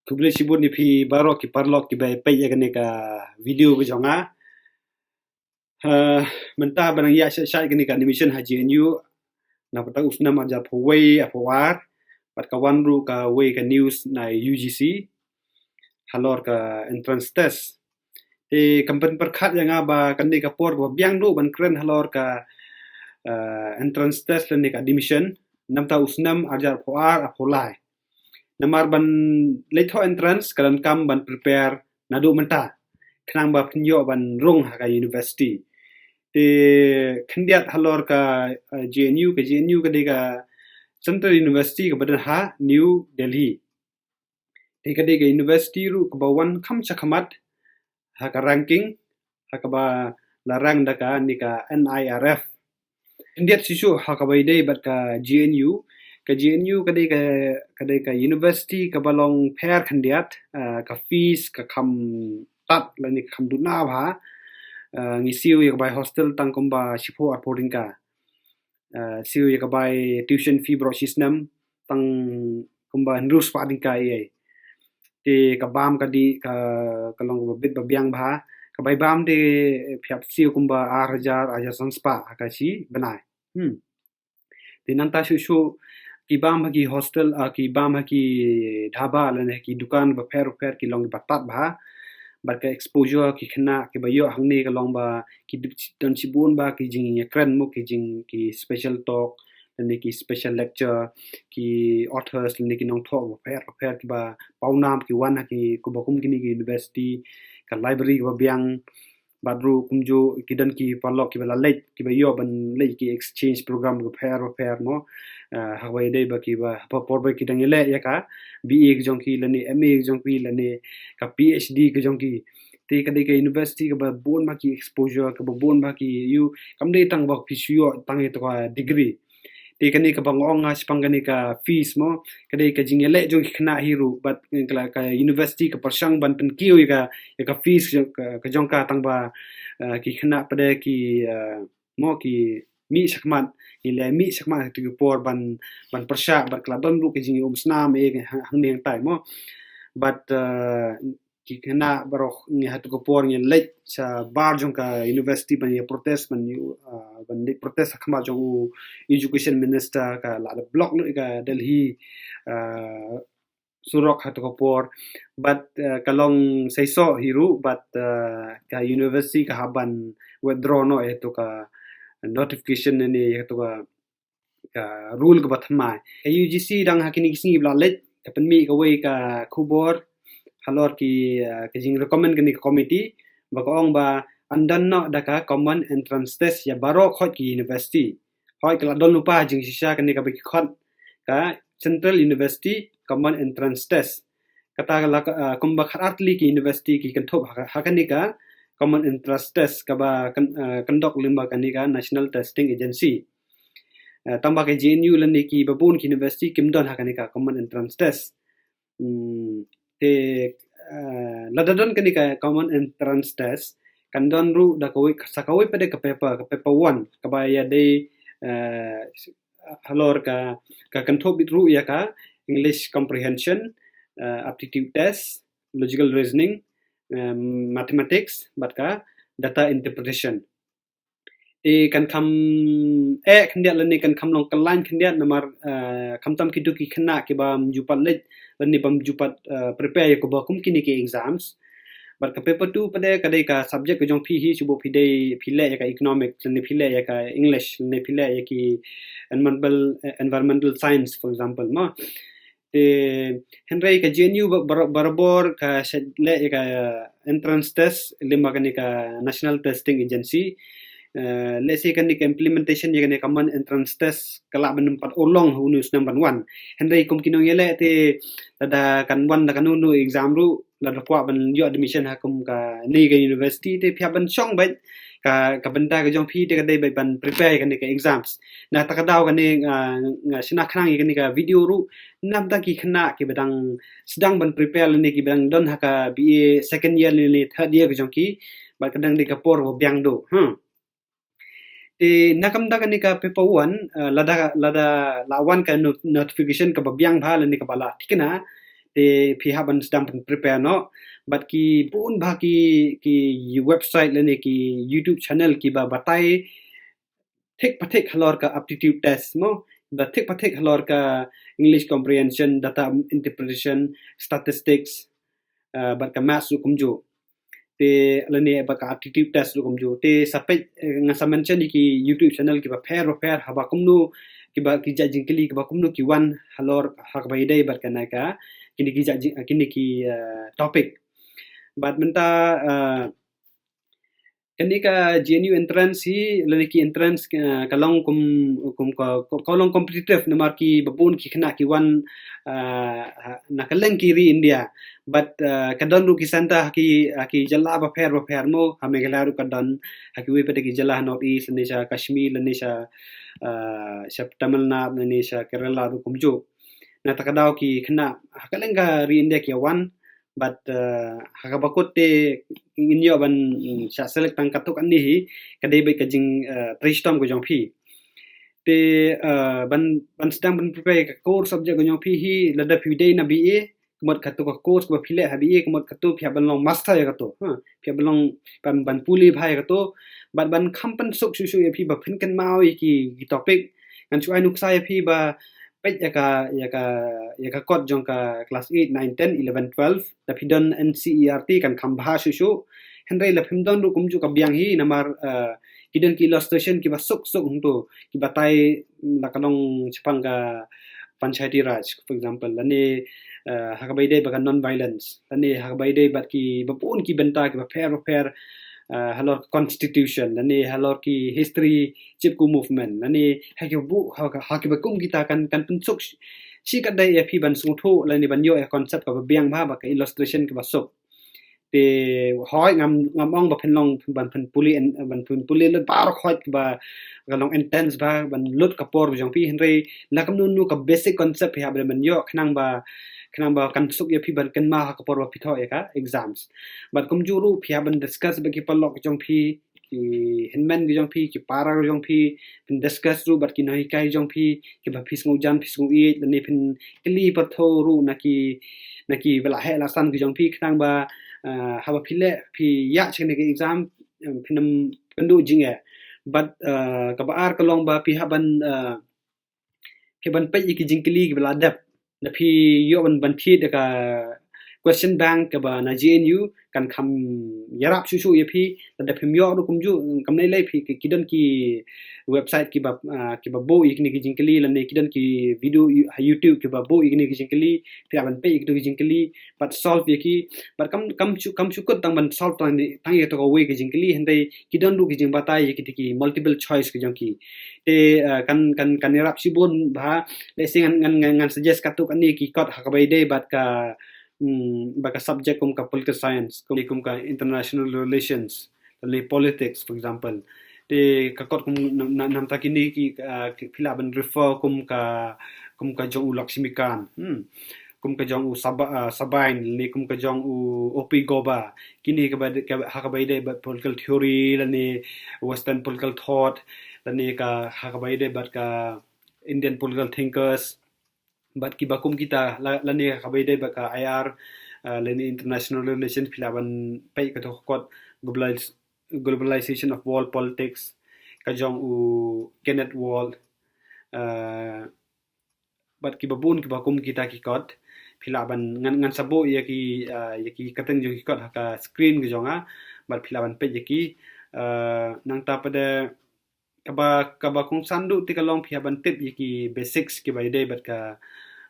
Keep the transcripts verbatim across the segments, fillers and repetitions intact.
Khublei shibun ïa phi baroh ki paralok kiba peit ïa kane ka video ka jong nga. Uh, mynta ba nang ïa shai shai kane ka admission ha J N U, na pata u snem arhajar arphew wei arphew ar, bad ka wan ruh kawei ka news na U G C halor ka entrance test. Te kam pynpyrkhat ïa nga ba kane ka por ba biang duh ban kren halor ka, uh, entrance test lane ka admission, na pata u snem arhajar arphew ar arphew lai. Namar ban leit thoh entrance ka donkam ban prepare naduh mynta, khnang ba phin ïoh ban rung ha ka university. Te khyndiat halor ka, uh, J N U, ka J N U ka dei ka Central University kaba don ha New Delhi. Te ka dei ka university ruh kaba wan kham shakhmat ha ka ranking, ha kaba la rank da kane ka N I R F. Khyndiat shisha ha kaba ïadei bad ka J N U, ka J N U ka dei ka, ka dei ka university kaba long pher khyndiat, uh, ka fees ka kham tad lane ka kham duna bha. Uh, ngi siew ïa ka bai hostel tang kumba shiphew arphew tyngka. Uh, siew ïa ka bai tuition fee baroh shi snem tang kumba hynriew spah tyngka ïa. Te ka bam ka dih ka, ka long kaba bit ba biang bha. Ka bai bam te phi hap siew kumba arhajar, arhajar san spah ha ka shi bnai. Hmm. Te nangta shuh shuh ki bam ha ki hostel, uh, ki bam ha ki dhaba lane ki dukan bapher bapher ki long kiba tad bha. Bad ka exposure ki khynnah kiba ïoh hangne ka long ba ki don shibun ba ki jingïakren mo, ki jing, ki special talk lane ki special lecture, ki authors lane ki nongthoh bapher bapher kiba pawnam ki wan ha ki kumba kum kine ki university, ka library kaba biang. Bad ruh kumjuh ki don ki paralok kiba la leit, kiba ïoh ban leit ki exchange program bapher bapher mo. Uh, ha kaba ïadei ba kiba ha ka por ba ki dang ïaleh ïa ka B A ka jong ki lane M A ka jong ki lane ka P H D ka jong ki. Te ka dei ka university kaba bun bha ki exposure, kaba bun bha ki ïoh, kam dei tang ba phi shu ïoh tang ïa ka degree. Te kane kaba nga ong nga shaphang kane ka fees mo, ka dei ka jingïaleh jong ki khynnah hi ruh, bad ka, ka university ka pyrshang ban pynkiew ïa ka, ïa ka fees ka, ka jong ka tang ba, uh, ki khynnah pat ki, uh, mo ki mih shakhmat, ki leh mih shakhmat ha kito ki por ban, ban pyrshah, bad ka la don ruh ka jingïaumsnam eh ha, hangne hangtai mo. Bad, uh, ki khynnah baroh ngi ha kito ki por ngi leit shabar jong ka university ban ïa protest, ban ïa, uh, ban leit protest ha khmat jong u education minister, ka la da block lut ïa ka Delhi, uh, surok ha kito ki por. Bad, uh, ka long seisoh hi ruh bad, uh, ka university ka hap ban withdraw noh ïa kito ka notification ne ïa kito ka ka rule kaba thymmai. Ka U G C dang ha kine ki sngi ba la leit ka pynmih kawei ka khubor halor ki, uh, ka jingrecommend kane ka committee, ba ka ong ba yn don noh da ka common entrance test ïa baroh khoit ki university. Hooid ka la don lypa jingshisha kane kaba ki khot ka Central University Common Entrance Test. Kata ka la, uh, kumba khatar tylli ki university ki kynthup ha, ha kane ka common entrance test kaba kyn-, uh, kyndok lyngba kane ka National Testing Agency. Uh, tangba ka J N U lane kiba bun ki university kim don ha kane ka common entrance test. Hmm, te, uh, lada don kane ka common entrance test, kan don ruh da kawei, sa kawei pat de ka paper, ka paper one, kaba ïadei, uh, halor ka, ka kynthup bit ruh ïa ka English comprehension, uh, aptitude test, logical reasoning, um, mathematics, bad ka data interpretation. Te kan kham eh khyndiat lane kan kham long khlaiñ khyndiat namar, uh, khamtam kito ki khynnah kiba ym ju pat leit lane bym ju pat, uh, prepare ïa kaba kum kine ki exams. Bad ka paper two pat de ka dei ka subject ka jong phi hi, shu ba phi dei phi leh ïa ka economics lane phi leh ïa ka English lane phi leh ïa ki environmental, eh, environmental science, for example, mo. Te hynrei ka J N U ba-, bar-, barabor ka shait leh ïa ka entrance test lyngba kane ka National Testing Agency. Eh, lehse kane ka implementation ïa kane ka common entrance test ka lah ban ym pat urlong ha une u snem ban wan. Hynrei kum ki nongïaleh te lada kan wan da kano kano exam ruh, lada kwah ban ïoh admission ha kum kane ka university te phi hap ban shong beit, ka, ka bynta ka jong phi te ka dei beit ban prepare kane ka exams. Na kata ka daw kane, ah, nga shna khnang ïa kane ka video ruh namar ki khynnah kiba dang sdang ban prepare lane kiba dang don ha ka B A second year lane third year ka jong ki, bad ka dang dei ka por ba biang duh. Hmm. Te na ka bynta kane ka paper one, uh, lada, lada la wan ka no-, notification kaba biang bha lane kaba la thikna, Te phi hap ban sdang ban prepare noh. Bad ki bun bha ki, ki website lane ki YouTube channel kiba batai thik pathik halor ka aptitude test mo, ba thik pathik halor ka English comprehension, data interpretation, statistics, uh, bad ka maths ruh kumjuh. Te lane bad ka aptitude test ruh kumjuh. Te sa peit, eh, nga sa mention ïa ki YouTube channel kiba pher ba pher, haba kumno, kiba ki jait jingkylli kiba kumno ki wan halor ha kaba ïadei bad kane ka, kine ki jait jing-, kine ki, eh, topic. Bad mynta, eh, kane ka J N U entrance hi, lane ki entrance, eh, ka long kum, kum ka, ka, ka long competitive namar kiba bun ki khynnah ki wan, eh, na kylleng ki ri India. Bad, eh, ka don ruh ki centre ha ki, ha ki jylla bapher bapher mo, ha Meghalaya ruh ka don, ha kiwei pat de ki jylla ha North East, lane sha Kashmir, lane sha, eh, sha Tamil Nadu, lane sha Kerala ruh kumjuh. Nangta ka daw ki khynnah ha kylleng ka ri India ki wan, bad, eh, ha kaba kut te ngin ïoh ban, mm, shah select tang katto katne hi, ka dei beit ka jing, eh, trei shitom ka jong phi. Te, eh, ban, ban sdang ban prepare ka core subject ka jong phi hi, lada phi dei na B A, ka mut katto ka course kaba phi leh ha B A, ka mut katto phi hap ban long master ïa katto. Ha, phi hap ban long ban, ban pule bha ïa katto. Bad ban kham pynsuk shuh shuh ïa phi ba phin kynmaw ïa ki, ki topic. Ngan shu ai nuksa ïa phi ba peit ïa ka, ïa ka, ïa ka kot jong ka class eight, nine, ten, eleven, twelve. Da phi don N C E R T kan kham bha shuh shuh. Hynrei la phim don ruh kumjuh ka biang hi namar, eh, ki don ki illustration kiba suk suk hangto, kiba tai, mm, la ka long shaphang ka Panchayati Raj, for example, lane, eh, ha kaba ïadei bad ka non-violence, lane ha kaba ïadei bad kiba bun ki bynta kiba pher bapher, eh, halor constitution, lane halor ki history, Chipko movement, lane ha kiba bu-, ha, ha kiba kum kita kan, kan pynsuk shi, shi katdei ïa phi ban sngewthuh, lane ban ïoh ïa concept kaba biang bha, bad ka illustration kaba suk. Te hooid ngam, ngam ong ba phin long ban phin pule en, ban phin pule lut baroh hooid ba ka long intense bha, ban lut ka por jong phi, hynrei la kumno kumno ka basic concept phi hap ban ïoh khnang ba, khnang ba kan suk ïa phi ban kynmaw ha ka por ba phi thoh ïa ka exams. Bad kumjuh ruh phi hap ban discuss bad ki paralok jong phi, ki hynmen ki jong phi, ki para ki jong phi, phin discuss ruh bad ki nonghikai jong phi, kiba phi sngewjan, phi sngewïeit, lane phin kylli pyrthuh ruh na ki, na kiba la heh la san ki jong phi, khnang ba, eh, haba phi leh, phi ïaid sha kane ka exam, eh, phin ym pynduh jingeh. Bad, eh, kaba ar ka long ba phi hap ban, eh, phi ban peit ïa ki jingkylli kiba la dep. Da phi ïoh ban, ban thied ïa ka question bank kaba na J N U kan kham ïarap shuh shuh ïa phi, lada phim ïoh ruh kumjuh, kam lei lei phi ki, ki don ki website kiba, ah, kiba buh ïa kine ki jingkylli, lane ki don ki video yu-, ha YouTube kiba buh ïa kine ki jingkylli, phi lah ban peit ïa kito ki jingkylli, bad solve ïa ki, bad kam, kam shu, kam shu kut tang ban solve tang, tang ïa kato kawei ka jingkylli, hynrei ki don ruh ki jingbatai ïa kito ki multiple choice ki jong ki. Te, ah, kan, kan, kan ïarap shibun bha, lehse ngan, ngan, ngan, ngan suggest katto katne ki kot ha kaba ïadei bad ka, hmm, bad ka subject kum ka political science, kum, kum ka international relations, lane politics, for example. Te ka kot kum na, na, namar kine ki, ah, ki phi lah ban refer kum ka, kum ka jong u Lakshmikant. Hmm. Kum ka jong u Saba-, ah, Sabine, lane kum ka jong u O P Ghobar. Kine kaba, kaba, ha kaba ïadei bad political theory, lane Western political thought, lane ka, ha kaba ïadei bad ka Indian political thinkers. Bad kiba kum kita la, lane ha kaba ïadei bad ka I R, ah, lane international relations, phi lah ban peit kato ka kot globalis-, globalization of world politics, ka jong u Kenneth Wall, ah, bad kiba bun kiba kum kita ki kot, phi lah ban ngan, ngan sa buh ïa ki, ah, ïa ki kyrteng jong ki kot ha ka screen ka jong nga, bad phi lah ban peit ïa ki, ah, nangta pat de kaba, kaba kongsan duh te ka long phi hap ban tip ïa ki basics kiba ïadei bad ka,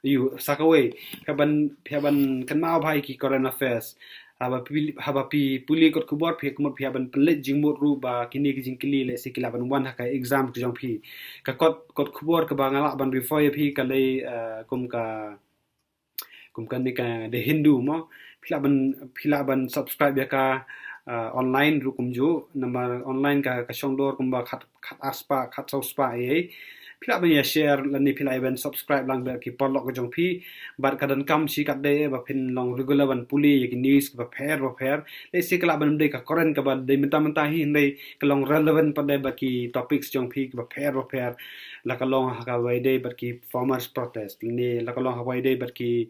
ïa, sa kawei, phi hap ban, phi hap ban kynmaw bha ïa ki current affairs. Haba phi, haba phi pule kot khubor phi, ka mut phi hap ban pynleit jingmut ruh ba kine ki jingkylli lehse ki lah ban wan ha ka exam ka jong phi. Ka kot, kot khubor kaba nga lah ban refer ïa phi ka dei, eh, kum ka, kum kane ka The Hindu mo. Phi lah ban, phi lah ban subscribe ïa ka, eh, online ruh kumjuh. Namar online ka, ka shong dor kumba khat, khat ar spah, khat saw spah ei. Phi lah ban ïa share lane phi lah ïa ban subscribe lang bad ki paralok ka jong phi. Bad ka donkam shi katdei ba phin long regular ban pule ïa ki news kiba pher ba pher. Lehse ka lah ban ym dei ka current kaba dei mynta mynta hi, hynrei ka long relevant pat de bad ki topics jong phi kiba pher ba pher. La ka long ha kaba ïadei bad ki farmers protest, ne la ka long ha kaba ïadei bad ki,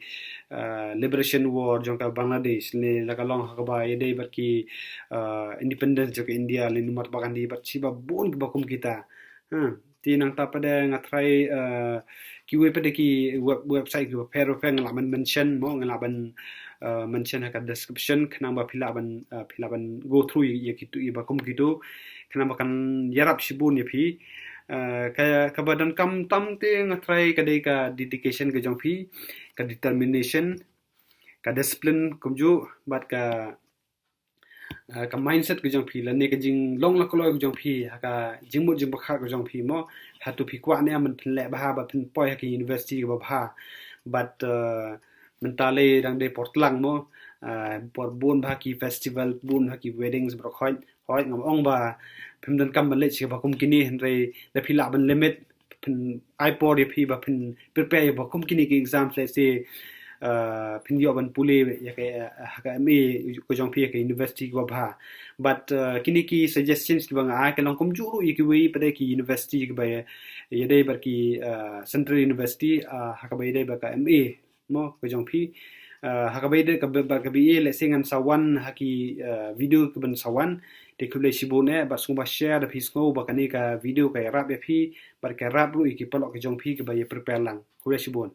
uh, liberation war jong ka Bangladesh, ne la ka long ha kaba ïadei bad ki, uh, independence jong ka India, ne Mahatma Gandhi bad shi ba bun kiba kum kita. Ha, te nangta pat de nga try, uh, kiwei pat de ki web, website kiba pher ba pher nga lah ban mention mo, nga lah ban, uh, mention ha ka description khnang ba phi lah ban, uh, phi lah ban go through ïa, ïa kitu, ïa ba kum kitu khnang ba kan ïarap shibun ïa phi. Uh, ka, kaba donkam tam te nga try ka dei ka dedication ka jong phi, ka determination, ka discipline kumjuh bad ka, uh, ka mindset ka jong phi lane ka jinglong la kloi ka jong phi ha ka jingmut jingpyrkhat ka jong phi mo. Hato phi kwah ne em ban phin leh bha bad phin poi ha ka university kaba bha. Bad, uh, mynta lei dang dei por tlang mo. Uh, por bun bha ki festival, bun bha ki weddings baroh khoit. Hooid, ngam ong ba phim donkam ban leit sha ba kum kine, hynrei da phi lah ban limit, phin ai por ïa phi ba phin prepare ïa ba kum kine ki exams, let's say, uh, phin ïoh ban pule ïa ka, uh, ha ka M A ka jong phi ha ka university kaba bha. But, uh, kine ki suggestions kiba nga ai ka long kumjuh ruh ïa kiwei pat de ki university kiba ïa, ïadei bad ki, uh, central university, uh, ha kaba ïadei bad ka M A mo ka jong phi. Uh, ha kaba ïadei ka ba, ba ka B A, let's say ngan sa wan ha ki, uh, video kiban sa wan. Te khublei shibun eh, bad sngewbha share da phi sngew ba kane ka video ka ïarap ïa phi bad ka ïarap ruh ïa ki paralok ka jong phi kiba ïa prepare lang. Khublei shibun.